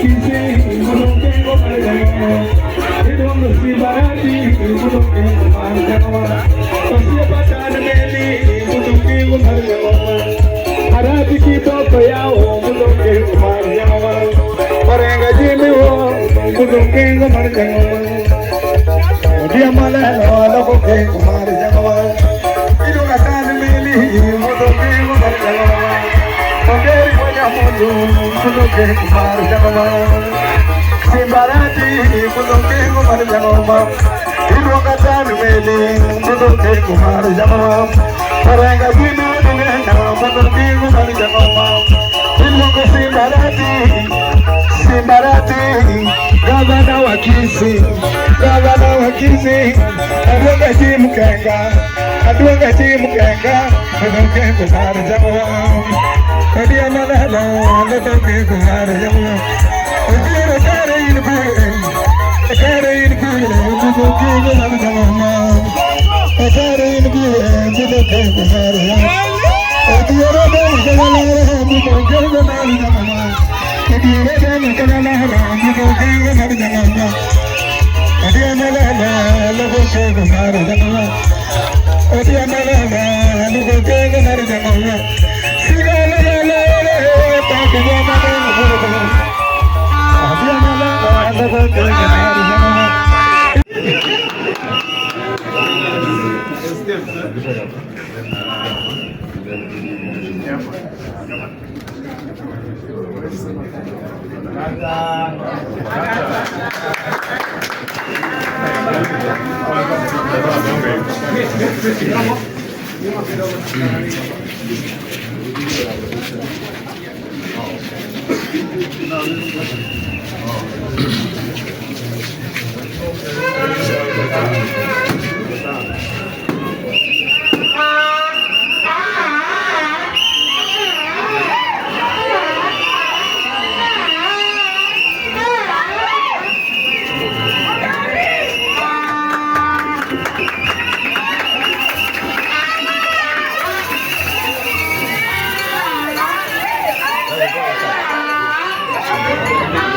Kisii, Mudokengo Marjango, Idongo Simbarati, Mudokengo Marjango, Osiepa Tan Meli, Mudokengo Marjango, Arati Kitoko Yao, Mudokengo Marjango, Orenga Jimmy Wo, Mudokengo Marjango, Odia Malelo, Lokokengo Marjango, Idonga Tan Meli, Mudokengo Marjango, Ongeri Wanyamundu, Mudokengo Marjango, Simbarati, Mudokengo Marjango, Idonga Tan Meli, Mudokengo Marjango, Orenga Jimmy Dungena, Mudokengo Marjango, Idonga Simbarati, Simbarati, Gavana wa Kisii, Gavana wa Kisii, Adwonga Jim Kenga, Adwonga Jim Kenga, Mudokengo Marjango, Odia Malalo, Mudokengo Marjango, Otieno kare in kure, kare in kure, Mudokengo Marjango, Kare in kure, Mudokengo Marjango, Otieno kare Mudokengo Marjango, Otieno kare Mudokengo Marjango, Odia Malalo, Mudokengo Marjango, Odia Malalo, Mudokengo Marjango, Sigala la la, Pakuwa Marjango, Odia Malalo, Mudokengo Marjango.